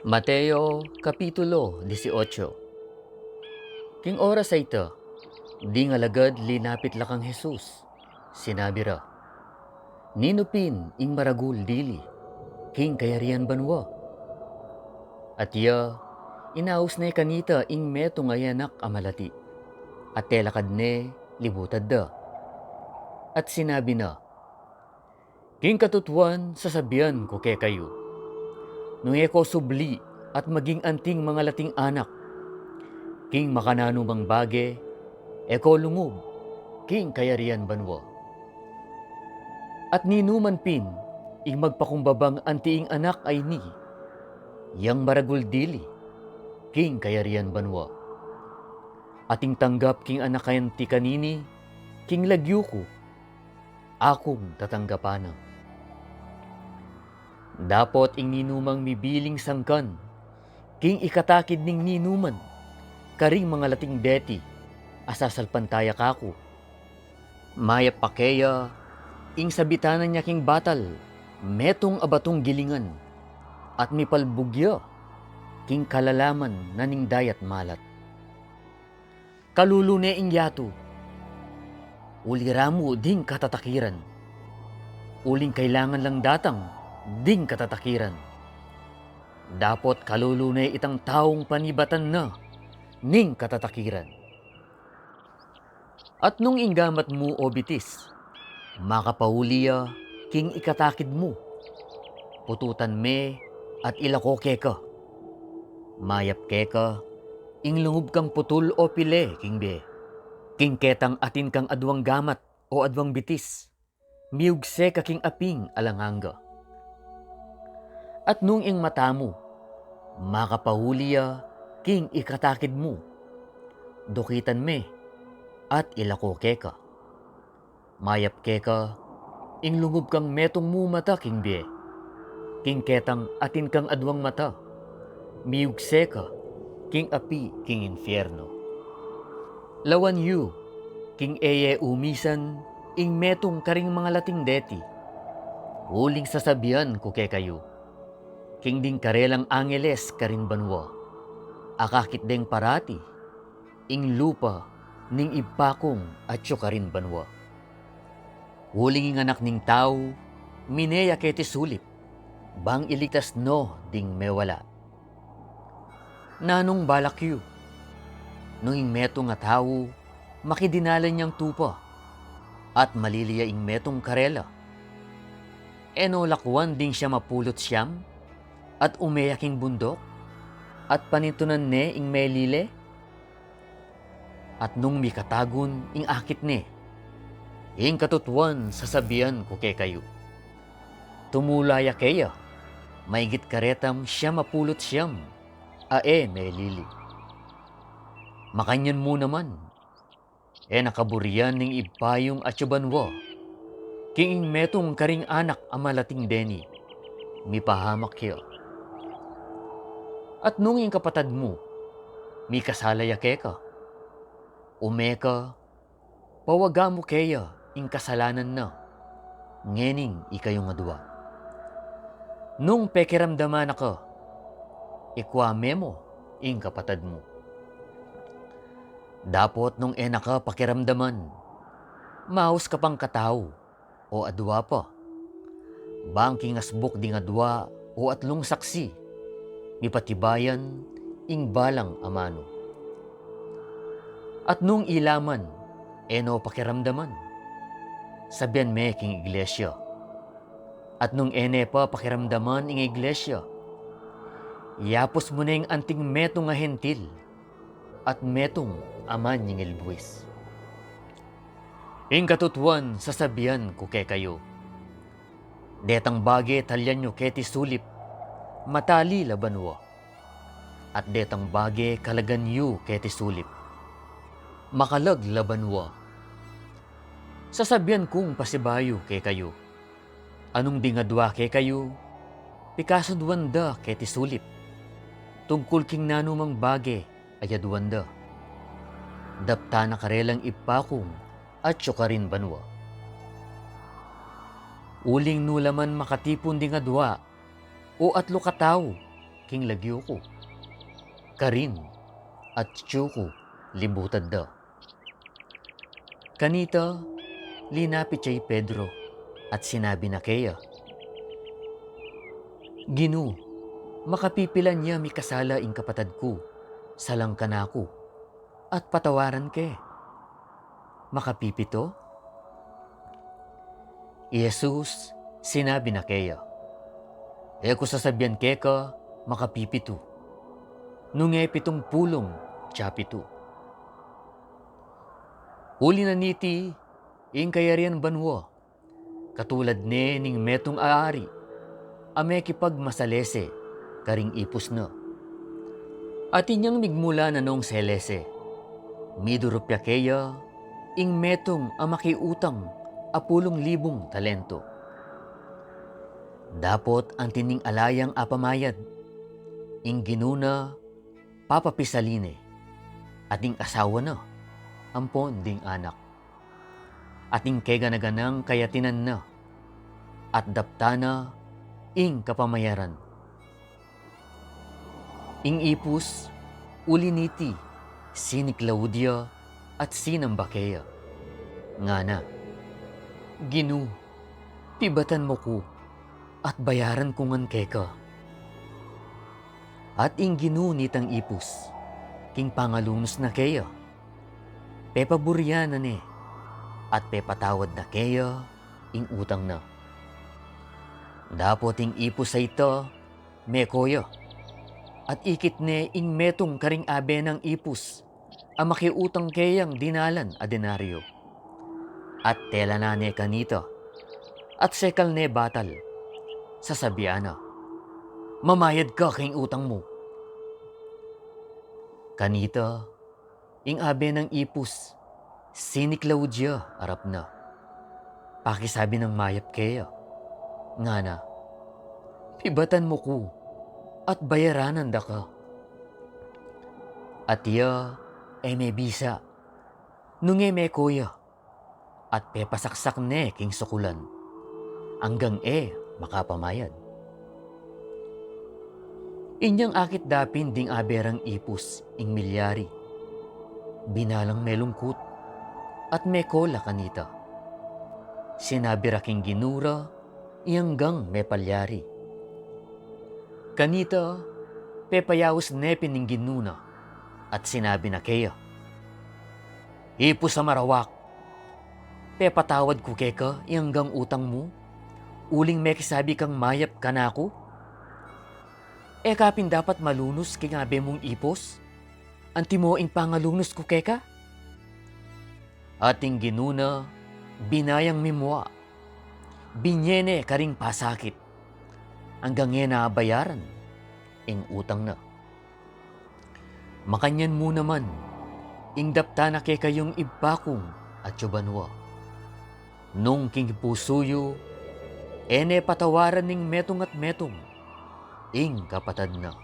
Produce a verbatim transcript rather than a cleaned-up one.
Mateo, Kapitulo dieciocho. King oras a ita, ding alagad linapit la kang Jesus, sinabi ra, "Ninu pin ing maragul dili king kayarian banua?" At ya, inaus ne kanita ing metung a anak a malati, at telakad ne libutad da. At sinabi na, "King katutuan, sasabian ku kekayu, nung e ko subli at maging anting mangalating anak king makananumang bage, e ko lungub king kayarian banua. At ninuman pin ing magpakumbabang anti ing anak a ini, yang maragul dili king kayarian banua. At ing tanggap king anak a anti kanini, king lagyu ku, akung tatanggapan na. Dapot ing ninumang mibiling sangkan king ikatakid ning ninuman karing mangalating deti a sasalpantaya kaku, mayap pa keya ing sabitanan ya king batal metung a batung gilingan, at mipalbug ya king kalalaman na ning dayat malat. Kalulu ne ing yatu, uli ramu ding katatakiran, uling kailangan lang datang ding katatakiran. Dapot kalulu ne itang taung panibatan na ning katatakiran. At nung ing gamat mu o bitis makapauli ya king ikatakid mu, pututan me at ilako keka. Mayap keka ing lungub kang putul o pile king bie, king ketang atin kang aduang gamat o aduang bitis, miugse ka king aping alang angga. At nung ing mata mu makapauli ya king ikatakid mu, dukitan me at ilako keka. Mayap keka ing lungub kang metung mu mata king bie, king ketang atin kang aduang mata, miugse ka king api king infierno. Lawan yu king e ye umisan ing metung karing mangalating deti, uling sasabian ku kekayu, king ding karelang angeles karin banua, akakit deng parati ing lupa ning Ibpa kung atyu karin banua. Uling ing Anak ning Tau mine ya keti sulip, bang iligtas no ding mewala. Nanung balak yu? Nung ing metung a tau makidinalan yang tupa, at malili ya ing metung karela, e no lakuan ding siam a pulu't siam, at ume ya king bunduk, at panintunan ne ing melili? At nung mikatagun ing akit ne, ing katutuan sasabian ku kekayu, tumula ya keya maigit karetang siam a pulu't siam a e melili. Makanyan mu naman, e na kaburian ning Ibpa yung atyu banua king ing metung karing anak a malating deni, mipahamak ya. At nung ing kapatad mu mikasala ya keka, ume ka, pawaga mu keya ing kasalanan na, ngening ikayung adua. Nung pekiramdaman na ka, ikua me mu ing kapatad mu. Dapot nung e na ka pakiramdaman, maus ka pang katau o adua pa, bang king asbuk ding adua o atlung saksi mipatibayan ing balang amanu. At nung ila man e no pakiramdaman, sabian me king iglesia. At nung e ne pa pakiramdaman ing iglesia, yapus mu ne ing anting metung a hentil at metung a manyingilbuis. Ing katutuan sasabian ku kekayu, detang bage talian yu keti sulip, matali la banua. At detang bage kalagan yu keti sulip, makalag la banua. Sasabian kung pasibayu kekayu, anung ding adua kekayu, pikasuduan da keti sulip tungkul king nanumang bage a yaduan da, daptan na karelang Ibpa kung atyu karin banua. Uling nu la man makatipun ding adua o atlu katau king lagyu ku. Karin, atiu ku, libutad da. Kanita, linapit ya i Pedro, at sinabi na keya, "Ginu, makapipilan ya mikasala ing kapatad ku, salang kanaku, at patawaran ke? Makapipito?" I Jesus sinabi na keya, "E ku sasabian keka makapipitu, nung e pitung pulung tsapitu. Uli na niti, ing kayarian banua, katulad ne ning metung a ari, a mekipagmasalese karing ipus na. At inyang migmula na nong selese, midurup ya keya ing metung a makiutang a pulung libung talento. Dapot anti ning ala yang apamayad, ing ginu na papapisalin ne, at ing asawa na ampon ding anak, at ing kegana-ganang kayatinan na, at daptan na ing kapamayaran." Ing ipus, uli niti, siniklaud ya at sinamba keya, ngana, "Ginu, pibatan mu ku, at bayaran ku ngan keka." At ing ginu nitang ipus, king pangalunus na keya, pepaburian na ne, at pepatawad na keya ing utang na. Dapot ing ipus a ita, meko ya, at ikit ne ing metung karing abe nang ipus a makiutang keyang dinalan a denaryo, at telanan ne kanita, at sekal ne batal, sasabian na, "Mamayad ka king utang mu." Kanita, ing abe nang ipus, siniklaud ya arap na, pakisabi nang mayap keya, ngana, "Pibatan mu ku, at bayaranan da ka." At iya e mebisa, nung e meko ya, at pepasaksak ne king sukulan, anggang e makapamayad. Inyang akit dapin ding abe rang ipus ing milyari, bina lang melungkut, at meko la kanita. Sinabi ra king ginu ra ing anggang mepalyari. Kanita, pepayaus ne pin ing ginu na, at sinabi na keya, "Ipus a marawak, pepatawad ku keka ing anggang utang mu, uling mekisabi kang mayap kanaku? E ka pin dapat malunus king abe mung ipus, antimo ing pangalunus ku keka?" At ing ginu na bina yang mimua, binye ne karing pasakit, anggang e na bayaran ing utang na. Makanyan mu naman, ing daptan na kekayung Ibpa kung atiu banua, nung king pusu yu e ne patawaran ning metung at metung ing kapatad na.